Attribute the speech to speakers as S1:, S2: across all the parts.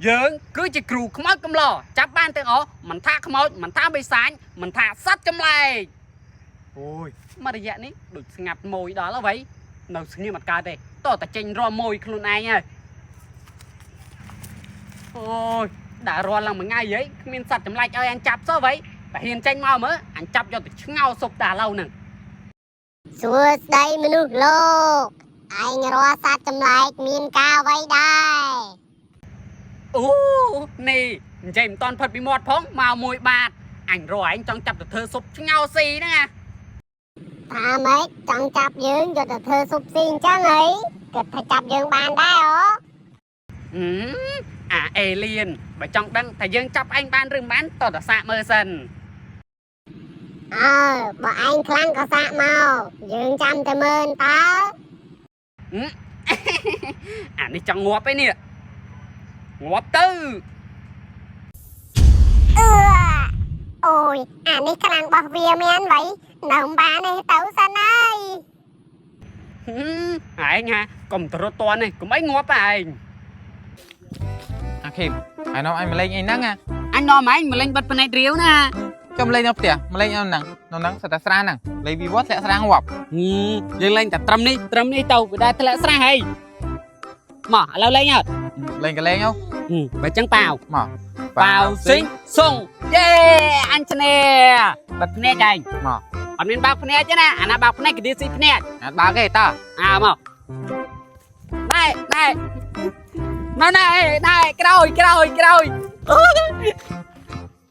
S1: យើងគឺជាគ្រូខ្មោចកំឡចាប់បានទាំងអស់មិនថាខ្មោចមិនថាបិសាចមិនថាសត្វចម្លែក
S2: អូយ
S1: មករយៈនេះដូចស្ងាត់ម៉ួយដល់ហើយវៃនៅស្ងៀមអត់កើតទេតោះតែចេញរំម៉ួយខ្លួនឯងហើយអូយដើររាល់ឡើងមួយថ្ងៃហីគ្មានសត្វចម្លែកឲ្យអញចាប់សោះវៃតែហ៊ានចេញមកមើលអញចាប់យកទៅឆ្ងោស៊ុបតាឡូវហ្នឹង
S3: សួស្តីមនុស្សលោកឯងរាល់សត្វចម្លែកមានការអ្វីដែរ
S1: អូនេះនិយាយមិនតាន់ផុតពីមាត់ផងមកមួយបាតអញរកឯងចង់ចាប់ទៅធ្វើស៊ុបឆ្ងោស៊ីហ្នឹងណា
S3: ថាម៉េចចង់ចាប់យើងយកទៅធ្វើស៊ុបស៊ីអញ្ចឹងហីគិតថាចាប់យើងបានដែរអូ
S1: ហឹមអាអេលៀនបើចង់ដឹងថាយើងចាប់ឯងបានឬមិនបានតោះតែសាកមើលសិន
S3: អើបើឯងខ្លាំងក៏សាកមកយើងចាំតែមើលតើ
S1: អានេះចង់ងាប់ឯនេះងាប់ទៅ
S3: អឺអូយអានេះខ្លាំងរបស់វាមែនវៃនៅមិនបានទេទៅសិនហើយ
S1: ហឹមឯងហាកុំទៅរត់តន់នេះកុំអីងាប់ឯង
S2: អាឃីមឯនោះអញមកលេងអីហ្នឹងអា
S1: អញនាំឯងមកលេងបិទភ្នែករាវណា
S2: ចាំលេងនៅផ្ទះមកលេងនៅហ្នឹងនៅហ្នឹងសិតតែស្រាហ្នឹងលេងវីវត្តធ្លាក់ស្រាងាប់
S1: ហឹមយើងលេងតែត្រឹមនេះត្រឹមនេះទៅវាដែរធ្លាក់ស្រះហីមកឥឡូវលេងអត់
S2: លេងក៏លេងទៅ
S1: ហឹមបើចឹងប៉ាវ
S2: មក
S1: ប៉ាវស៊ីងសុងយេអញឈ្នះបិទភ្នែកឯង
S2: មក
S1: អត់មានបើកភ្នែកទេណាអាណាបើកភ្នែកគេស៊ីភ្នែក
S2: អត់បើកទេតើ
S1: អើមកណែណែណែណែណែក្រោយក្រោយក្រោយអូ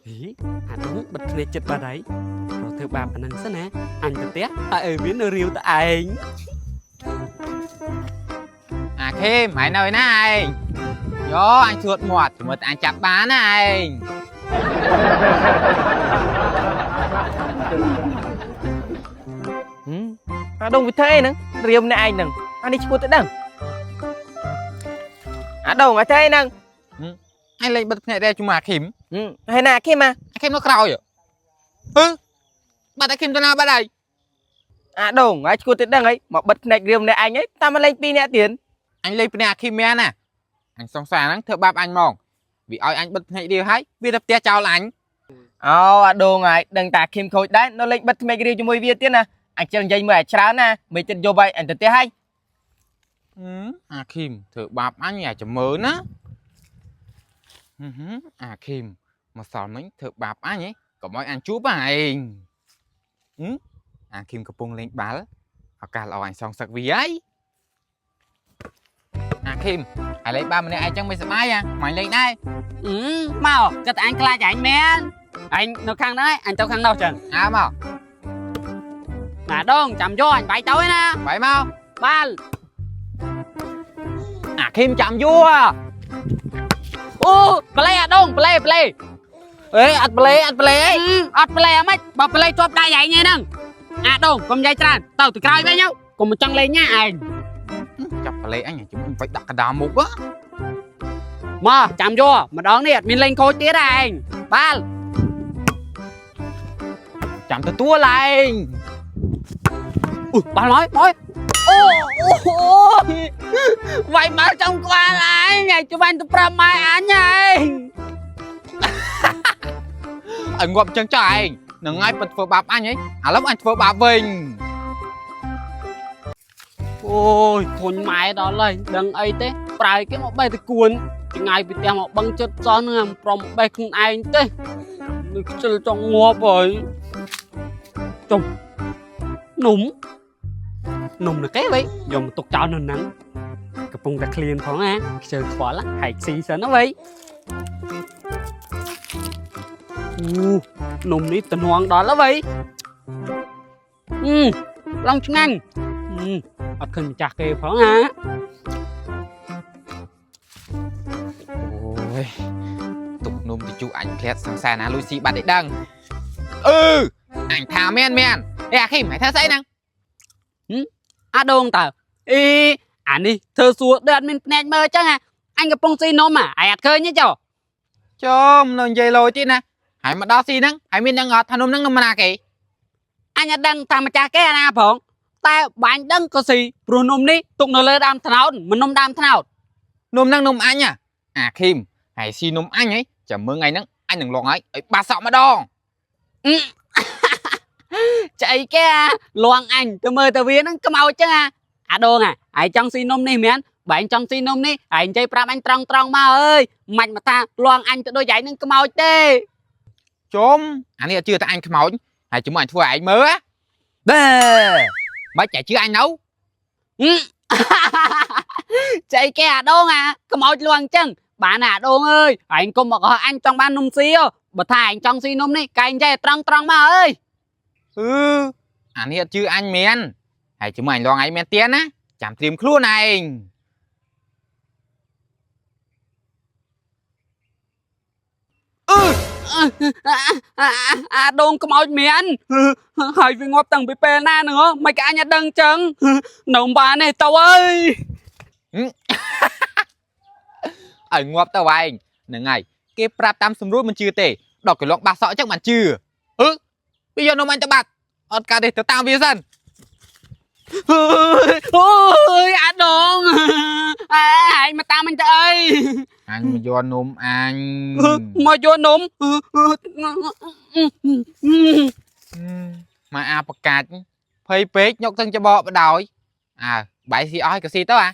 S1: ហីអានោះបិទភ្នែកចិត្តបាត់ហើយព្រោះធ្វើបាបប៉ុណ្ណឹងសិនណាអញទៅផ្ទះហើយឲ្យវានៅរាវតែឯង
S2: អាឃីមឯនៅឯណាឯងយោអញជួតមាត់មើលតែអញចាប់បានណាឯង
S4: ហឹមអាដងវិធីហ្នឹងរៀមអ្នកឯងហ្នឹងអានេះឈួតទៅដឹងអាដងអាទេហ្នឹង
S2: អញលេងបិទភ្នែកដែរជាមួយអាឃីម
S4: ហឹមហើយណាគេមក
S2: អាឃីមនៅក្រោយហឺបាត់អាឃីមទៅណាបាត់ហើយ
S4: អាដងហើយឈួតទៅដឹងហីមកបិទភ្នែករៀមអ្នកឯងហីតាមមកលេងពីរអ្នកទៀត
S2: អញលេងភ្នែកអាឃីមមែនណាអញសង្សារហ្នឹងធ្វើបាបអញហ្មងវាឲ្យអញបិទភ្នែករាវហើយវាទៅផ្ទះចោលអញ
S4: អូអាដងហើយដឹងតាឃីមខូចដែរនៅលេងបិទភ្នែករៀមជាមួយវាទៀតណាអញជិលនិយាយមើលឲ្យច្រើនណាមិនទៀតយប់ហើយអញទៅផ្ទះហើយ
S2: ហឹមអាឃីមធ្វើបាបអញអាចាំមើលណាហឹមហឹមអាឃីមមកសល់មិញធ្វើបាបអញហីកុំឲ្យអញជួបហ่าឯងហឹមអាឃីមកំពុងលេងបាល់ឱកាសល្អអញសងសឹកវាហើយអាឃីមអាលេងបាល់ម្នាក់ឯងចឹងមិនសប្បាយហ่ะមកអញលេងដែរ
S1: អឺមកគិតតែអញខ្លាចឯងមែនឯងនៅខាងហ្នឹងឯងអញទៅខាងនោះចឹង
S2: អើមក
S1: ណាដងចាំយកអញបាយទៅឯណា
S2: បាយមក
S1: បាល់
S2: អាឃីមចាំយួរ
S1: អូប្លេអាដងប្លេប្លេ
S2: អេអត់ប្លេអត់ប្លេអី
S1: អឺអត់ប្លេអាម៉េចបើប្លេជាប់ដៃឯងឯហ្នឹងអាដងកុំនិយាយច្រើនទៅទៅក្រោយវិញទៅកុំមកចង់លេងញ៉ាឯង
S2: ចាប់ប្លេអញជំនបាច់ដាក់កណ្ដាលមុខហ៎
S1: មកចាំយកម្ដងនេះអត់មានលេងខូចទៀតឯងបាល់
S2: ចាំទទួលឯង
S1: អ៊ុបាល់មកមកអូអូវាយមកចំក្បាលឯងឯងច្បាញ់ទៅប្រាប់ម៉ែអញឯង
S2: ឲ្យងាប់ចឹងចុះឯងនឹងថ្ងៃពិតធ្វើបាបអញហីឥឡូវអញធ្វើបាបវិញ
S1: អូយធុញម៉ែដល់ហើយដឹងអីទេប្រែគេមកបេះតគួនចងាយពីផ្ទះមកបឹងចិត្តសោះហ្នឹងប្រំបេះខ្លួនឯងទេនេះខ្ជិលចង់ងាប់ហើយចុំនំនំនៅគេវិញយកមកទុកចោលនៅហ្នឹងកំពុងតែឃ្លានផងណាខ្ជិលខ្វល់ហែកស៊ីសិនណាវិញអូនំនេះតំងដល់ហើយវិញអឺឡងឆ្ងាញ់អឺអត់ឃើញម្ចាស់គេផងណា
S2: អូយទុកនំទៅជូអញផ្លែតសង្សារណាលួយស៊ីបាត់ឯដឹងអឺអញថាមែនមែនអេអាឃីមឯងថាស្អីហ្នឹង
S1: អាដងតើអីអានេះធ្វើសួរដូចអត់មានភ្នែកមើលចឹងអាអញកំពុងស៊ីនំអាឯងអត់ឃើញទេចុះ
S2: ចំនៅនិយាយលយទៀតណាហើយមកដល់ស៊ីហ្នឹងហើយមានដឹងអត់ថានំហ្នឹងនំណាគេ
S1: អញអត់ដឹងថាម្ចាស់គេអាណាផងតែបាញ់ដឹងក៏ស៊ីព្រោះនំនេះទុកនៅលើដើមត្នោតមិននំដើមត្នោត
S2: នំហ្នឹងនំអញហ៎អាឃីម ហើយស៊ីនំអញហីចាំមើលថ្ងៃហ្នឹងអញនឹងលងហើយឲ្យបាត់សក់ម្ដង
S1: ចៃគេអាលងអញទៅមើលទៅវាហ្នឹងខ្មោចចឹងអាអាដងអាឯងចង់ស៊ីនំនេះមែនបើឯងចង់ស៊ីនំនេះឯងនិយាយប្រាប់អញត្រង់ត្រង់មកអើយមិនមកថាលងអញទៅដូចឯងហ្នឹងខ្មោចទេ
S2: ជុំអានេះអត់ជឿតែអញខ្មោចហើយជំនួសអញធ្វើឲ្យឯងមើលណា
S4: បែ
S2: មិនចែជឿអញនៅ
S1: ចៃគេអាដងអាខ្មោចលងចឹងបានអាដងអើយឯងកុំមកកុហកអញចង់បាននំស៊ីហ៎បើថាឯងចង់ស៊ីនំនេះកែងចេះត្រង់ត្រង់មកអើយ
S2: អឺអានេះអត់ជឿអញមែនហើយជំនួសអញលងឯងមែនទៀតណាចាំត្រៀមខ្លួនឯង
S1: អាអាដងខ្មោចមែនហើយវាងាប់តាំងពីពេលណាហ្នឹងហ៎មិនក៏អញអត់ដឹងចឹងនៅមិនបានទេទៅអើយ
S2: ឲ្យងាប់ទៅឯងហ្នឹងហើយគេប្រាប់តាមសម្រួលមិនជឿទេដល់គេលងបាសសក់អញ្ចឹងបានជឿអឺវាយកនំអញទៅបាត់អត់កើតទេទៅតាមវាសិន
S1: អើយអូយអាដងអាឯងមកតាមអញទៅអី
S2: អញមកយកនំអញ
S1: មកយកនំ
S2: មកអាប្រកាច់ភ័យពេកញុកទាំងច្បកបដោយអើបាយស៊ីអស់ហើយក៏ស៊ីទៅអា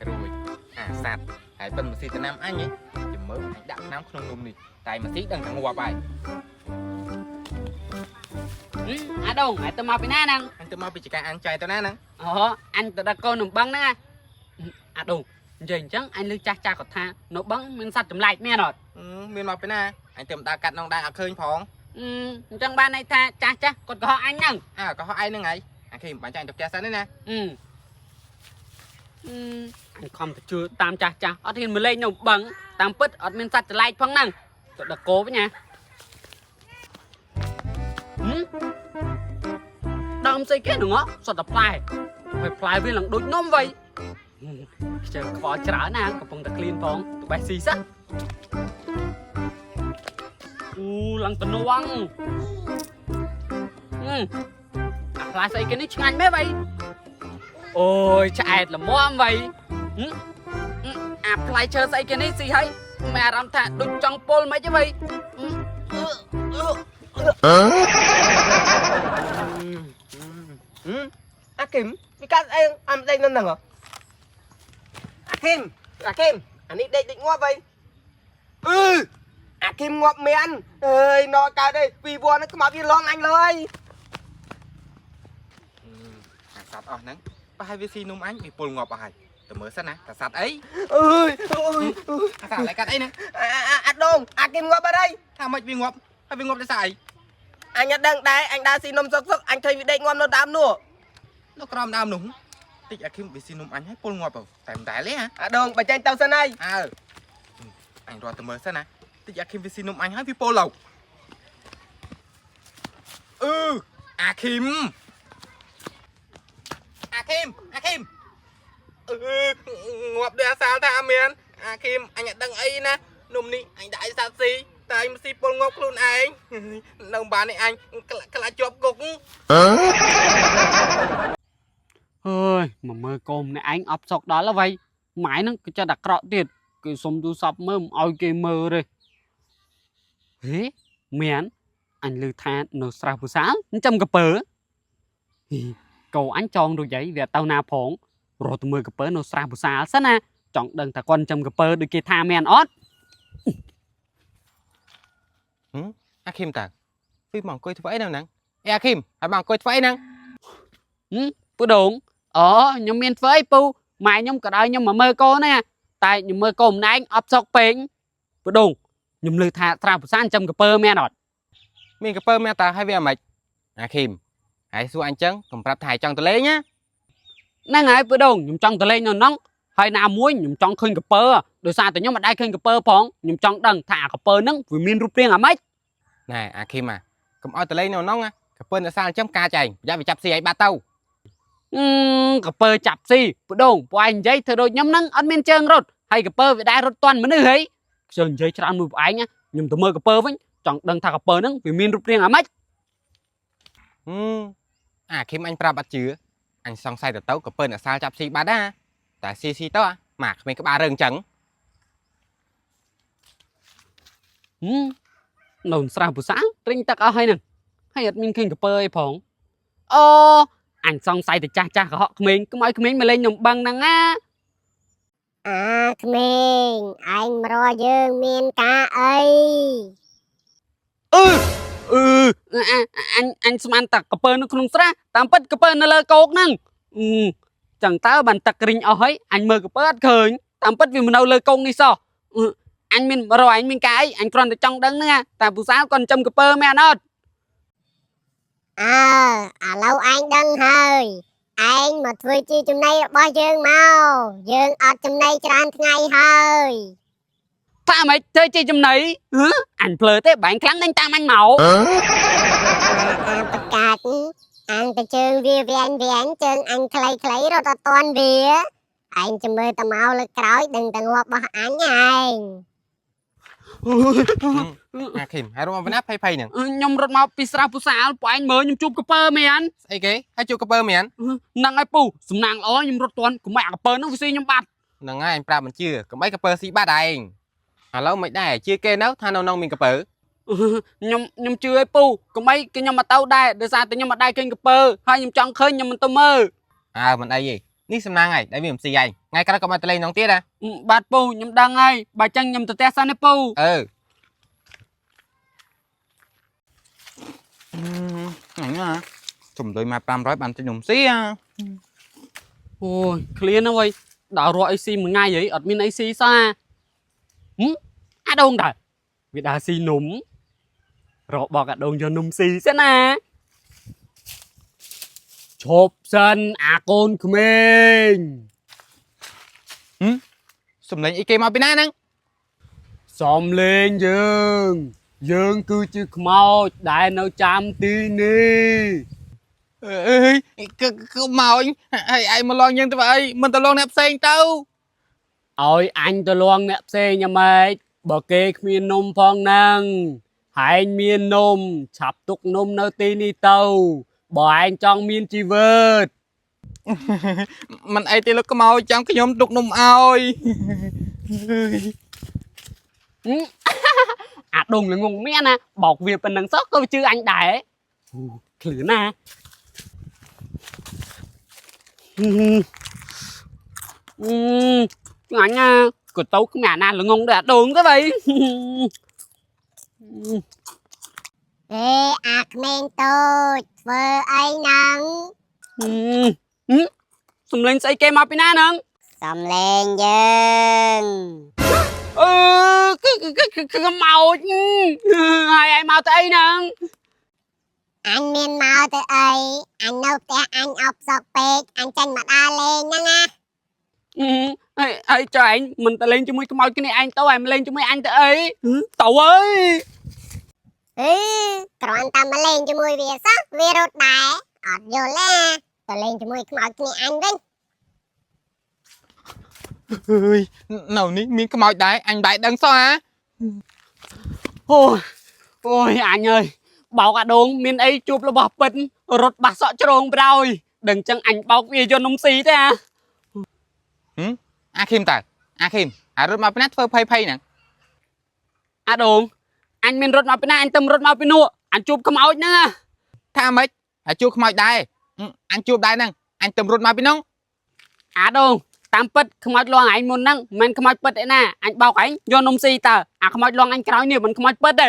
S2: រួចអាសัตว์ហើយប៉ិនមកស៊ីទៅណាំអញហ៎ចាំមើលអញដាក់ថ្នាំក្នុងនំនេះតែមកស៊ីដឹងតែងាប់ហើយ
S1: អាដងឯងទៅមកពីណាហ្នឹង
S2: អញទៅមកពីចកាអញចែទៅណាហ្នឹង
S1: អូអញទៅដល់កូននំបឹងហ្នឹងអាដងនិយាយអញ្ចឹងអញលើចាស់ចាស់គាត់ថានៅបឹងមានសត្វចម្លែកមែនអត់
S2: មានមកពីណាអញទៅមិនដើរកាត់នងដែរអត់ឃើញផង
S1: អញ្ចឹងបានន័យថាចាស់ចាស់គាត់កុហកអញហ្នឹង
S2: អើក៏ហោះឯងហ្នឹងហើយអាគេមិនបាញ់ចាញ់ទៅផ្ទះសិនទេណា
S1: អឺអញខំទៅជឿតាមចាស់ចាស់អត់ហ៊ានមកលេងនៅបឹងតាមពិតអត់មានសត្វចម្លែកផងហ្នឹងទៅដល់កោវិញណា ដើមស្អីគេហ្នឹងហ៎សុទ្ធតែផ្លែហើយផ្លែវាឡើងដូចនំវៃខ្ជិលខ្វល់ច្រើនណាស់កំពុងតែក្លៀនផងទៅបេះស៊ីសិនអូឡើងតំណងអឺអាផ្លែស្អីគេនេះឆ្ងាញ់មែនវៃអូយឆ្អែតល្មមវៃអាផ្លែឈើស្អីគេនេះស៊ីហើយមានអារម្មណ៍ថាដូចចង់ពុលមិនទេវៃ
S4: អាគឹមវាកាត់អីអញដេកនៅហ្នឹងហ៎អាគឹមអាគឹមអានេះដេកដូចងាប់ហីអឺអាគឹមងាប់មែនអើយណកើតអីពីវ័នហ្នឹងខ្មោចវាលងអញលើយ
S2: អាសัตว์អស់ហ្នឹងប្រហែលវាស៊ីនំអញវាពុលងាប់អស់ហើយទៅមើលសិនណាតើសัตว์អី
S4: អើយអើយ
S2: អាសัตว์อะไรកាត់អីហ្នឹង
S4: អាដងអាគឹមងាប់អត់អី
S2: ថាម៉េចវាងាប់ហើយវាងាប់ដោយសារអី
S4: អញអត់ដឹងដែរអញដើរស៊ីនំសុកសុកអញឃើញវាដេកងាប់នៅដើមនោះ
S2: នៅក្រោមដើមនោះតិចអាឃីមវាស៊ីនំអញហើយពុលងាប់ទៅតែមិនដែលទេហ៎
S4: អាដងបើចេញទៅសិនហើយ
S2: អើអញរត់ទៅមើលសិនណាតិចអាឃីមវាស៊ីនំអញហើយវាពុលទៅអឺអាឃីមអាឃីមអាឃីមអឺងាប់ដោយអាសាលថាអមានអាឃីមអញអត់ដឹងអីណានំនេះអញដាក់ឲ្យសត្វស៊ីតែអញមកស៊ីពុលងាប់ខ្លួនឯងនៅបាននេះអញខ្លាចជាប់គុក
S1: អើយមកមើលកូនម្នាក់ឯងអបសុកដល់ហើយវៃម៉ែហ្នឹងគឺចិត្តអាក្រក់ទៀតគេសុំទូរស័ព្ទមើលមិនឲ្យគេមើលទេហេមែនអញឮថានៅស្រះពុសាលចិញ្ចឹមកពើហីកោអញចងដូចអីវាអត់ទៅណាផងរត់ទៅមើលកពើនៅស្រះពុសាលសិនណាចង់ដឹងថាគាត់ចិញ្ចឹមកពើដូចគេថាមែនអត់
S2: អាឃីមតើវាមកអង្គុយធ្វើអីនៅហ្នឹងអេអាឃីមហើយមកអង្គុយធ្វើអីហ្នឹង
S1: ពូដងអូខ្ញុំមានធ្វើអីពូម៉ែខ្ញុំក៏ឲ្យខ្ញុំមកមើលកូនណាតែខ្ញុំមើលកូនម្នាក់ឯងអបសុកពេកពូដងខ្ញុំឮថាស្រះពុសាលចិញ្ចឹមកពើមែនអត់
S2: មានកពើមែនតើហើយវាអាម៉េចអាឃីមហើយសួរអញចឹងកុំប្រាប់ថាឲ្យចង់ទៅលេងណា
S1: ហ្នឹងហើយពូដងខ្ញុំចង់ទៅលេងនៅហ្នឹងហើយណាមួយខ្ញុំចង់ឃើញកពើដោយសារតែខ្ញុំមិនដែលឃើញកពើផងខ្ញុំចង់ដឹងថាអាកពើហ្នឹងវាមានរូបរាងអាម៉េច
S2: ណែអាឃីមអាកុំឲ្យទៅលេងនៅហ្នឹងណាកពើនៅសាលចឹងកាចឯងប្រយ័ត្នវាចាប់ស៊ីឯងបាត់ទៅ
S1: អឺកពើចាប់ស៊ីពូដងពួកឯងនិយាយធ្វើដូចខ្ញុំហ្នឹងអត់មានជើងរត់ហើយកពើវាដែររត់ទាន់មនុស្សហីខ្ញុំនិយាយច្រើនមួយពួកឯងណាខ្ញុំទៅមើលកពើវិញចង់ដឹងថាកពើហ្នឹងវាមានរូបរាងអាម៉េច
S2: ហឹមអាឃីមអញប្រាប់អត់ជឿ អញសង្ស័យទៅទៅក៏ពើអ្នកសាលចាប់ស៊ីបាត់ណាតែស៊ីស៊ីទៅអាមកគ្មានក្បាលរឿងចឹង
S1: ហឹមនៅស្រះពុសាទ្រិញទឹកអស់ហើយហ្នឹងហើយអត់មានឃើញកពើអីផងអូអញសង្ស័យតែចាស់ចាស់កុហកក្មេងកុំឲ្យក្មេងមកលេងនំបឹងហ្នឹងណា
S3: អាក្មេងឯងមករកយើងមានការអី
S1: អឺអឺអាអញអញស្មានតែកពើនៅក្នុងស្រះតាមពិតកពើនៅលើគោកហ្នឹងអឺចឹងតើបានទឹករីងអស់ហើយអញមើលកពើអត់ឃើញតាមពិតវាមិននៅលើគោកនេះសោះអឺអញមានរកអញមានការអីអញគ្រាន់តែចង់ដឹងហ្នឹងណាតាពូសាលគាត់ចិញ្ចឹមកពើមែនអត់
S3: អើឥឡូវឯងដឹងហើយឯងមកធ្វើជាចំណីរបស់យើងមកយើងអត់ចំណីច្រើនថ្ងៃហើយ
S1: ថាម៉េចធ្វើជាចំណីហឺអញភ្លើទេបែងខ្លាំងដេញតាមអញមក
S3: អាប្រកាសអញទៅជើងវាវែងវែងជើងអញខ្លីខ្លីរត់អត់តាន់វាឯងចាំមើលតែមកលើកក្រោយដឹងតែងាប់របស់អញឯង
S2: អាឃីមហើយរំមកពីណាភ័យភ័យហ្នឹង
S1: ខ្ញុំរត់មកពីស្រះពុសាលពួកឯងមើលខ្ញុំជួបកពើមែន
S2: ស្អីគេហើយជួបកពើមែន
S1: ហ្នឹងហើយពូសំណាងល្អខ្ញុំរត់ទាន់កុំឲ្យអាកពើហ្នឹងវាស៊ីខ្ញុំបាត់
S2: ហ្នឹងហើយអញប្រាប់មិនជឿកុំឲ្យកពើស៊ីបាត់ឯងឥឡូវមិនដែរជឿគេនៅថានៅក្នុងមានកពើ
S1: ខ្ញុំខ្ញុំជឿឲ្យពូកុំអីគឺខ្ញុំមកទៅដែរដោយសារតែខ្ញុំមកដែរឃើញកពើហើយខ្ញុំចង់ឃើញខ្ញុំមិនទៅមើល
S2: អើមិនអីទេនេះសំណាងហើយដែលវាមិនស៊ីឯងថ្ងៃក្រោយកុំឲ្យទៅលេងក្នុងទៀតណា
S1: បាទពូខ្ញុំដឹងហើយបើចឹងខ្ញុំទៅផ្ទះសិនទេពូ
S2: អឺអញណាចំលុយមក500បានទិញនំស៊ីអា
S1: អូយឃ្លានណាស់វ៉ៃដើររកអីស៊ីមួយថ្ងៃហីអត់មានអីស៊ីសោះអាហឹមអាដូងដែរវាដើរស៊ីនំរកបកអាដូងយកនំស៊ីសិនណាឈប់សិនអាកូនក្មេង
S2: សំលេងអីគេមកពីណាហ្នឹង
S1: សំលេងយើង យើងគឺជាខ្មោចដែលនៅចាំទីនេះ
S2: អើយគឺគឺមកហើយឯងមកលងយើងទៅអីមិនទៅលងអ្នកផ្សេងទៅ
S1: ឲ្យអញទៅលងអ្នកផ្សេងយ៉ាងម៉េចបើគេគ្មាននំផងហ្នឹងហែងមាននំឆាប់ទុកនំនៅទីនេះទៅបើឯងចង់មានជីវិត
S2: មិនអីទេលោកខ្មោចចាំខ្ញុំទុកនំឲ្យ
S1: ហឹម អាដងល្ងងមានណាបោកវាប៉ុណ្ណឹងសោះក៏វាជឿអញដែរអូឃ្លឿនណាហឹមអឺអញណាក៏ទៅគ្មានអាណាល្ងងដូចអាដងទៅវ៉ៃ
S3: អេអាក្មេងតូចធ្វើអីហ្នឹង
S1: ហឹមហឹមសំលេងស្អីគេមកពីណាហ្នឹង
S3: សំលេងយើង
S1: អឺគឺគឺគឺគឺគឺមោចហើយឯងមកទៅអីហ្នឹង
S3: អញមានមកទៅអីអញនៅផ្ទះអញអបសក់ពេកអញចេញមកដើរលេងហ្នឹងណា
S1: ហឹមហើយហើយចុះឯងមិនទៅលេងជាមួយខ្មោចគ្នាឯងទៅឯងមកលេងជាមួយអញទៅអីហឹមទៅអើយ
S3: អឺគ្រាន់តែមកលេងជាមួយវាសោះវារត់ដែរអត់យល់ទេទៅលេងជាមួយខ្មោចគ្នាអញវិញ
S2: អើយនៅនេះមានខ្មោចដែរអញដែរដឹងសោះអា
S1: អូយអូយអញអើយបោកអាដូងមានអីជួបរបស់ពិតរត់បាសក់ជ្រងប្រោយដឹងចឹងអញបោកវាយកនំស៊ីទេអា
S2: អាឃីមតើអាឃីមអារត់មកពីណាធ្វើភ័យភ័យហ្នឹង
S1: អាដូងអញមានរត់មកពីណាអញទៅរត់មកពីនោះអញជួបខ្មោចហ្នឹងអា
S2: ថាម៉េចហើយជួបខ្មោចដែរអញជួបដែរហ្នឹងអញទៅរត់មកពីនោះ
S1: អាដូងតាមពិតខ្មោចលងឯងមុនហ្នឹងមិនមែនខ្មោចពិតឯណាអញបោកឯងយកនំស៊ីតើអាខ្មោចលងអញក្រោយនេះមិនខ្មោចពិតទេ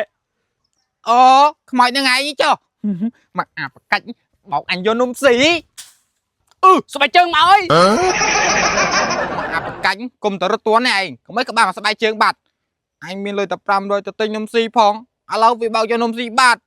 S2: អូខ្មោចហ្នឹងឯងចុះមកអាបកាច់បោកអញយកនំស៊ី
S1: អឺស្បែកជើងមកអើយ
S2: មកអាបកាច់គុំតរត់ទួនឯងកុំអីក្បាលមកស្បែកជើងបាត់អញមានលុយតែ500ទៅទិញនំស៊ីផងឥឡូវវាបោកយកនំស៊ីបាត់